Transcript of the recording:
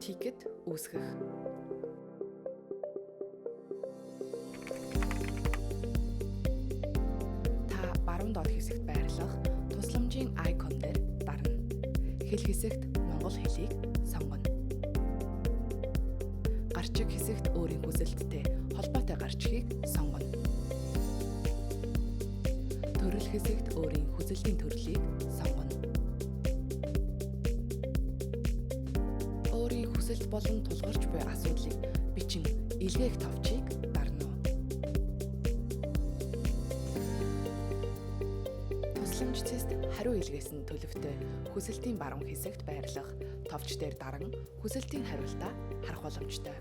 Ticket үүсгэх. Та баруун доод хэсэгт байрлах тусламжийн icon дээр дарна. Хэл хэсэгт монгол хэлийг сонгоно. Гарчиг хэсэгт өөрийн хүсэлттэй холбоотой гарчгийг сонгоно. Төрөл хэсэгт өөрийн хүсэлтийн төрлийг сонгоно. Өөрийн хүсэлт болон тулгарч буй асуудлыг бичин илгээх товчийг дарна уу. Тусламж цэст хариу илгээсэн төлөвтэй хүсэлтийн баруун хэсэгт байрлах товч дээр даран хүсэлтийн хариултаа харах боломжтой.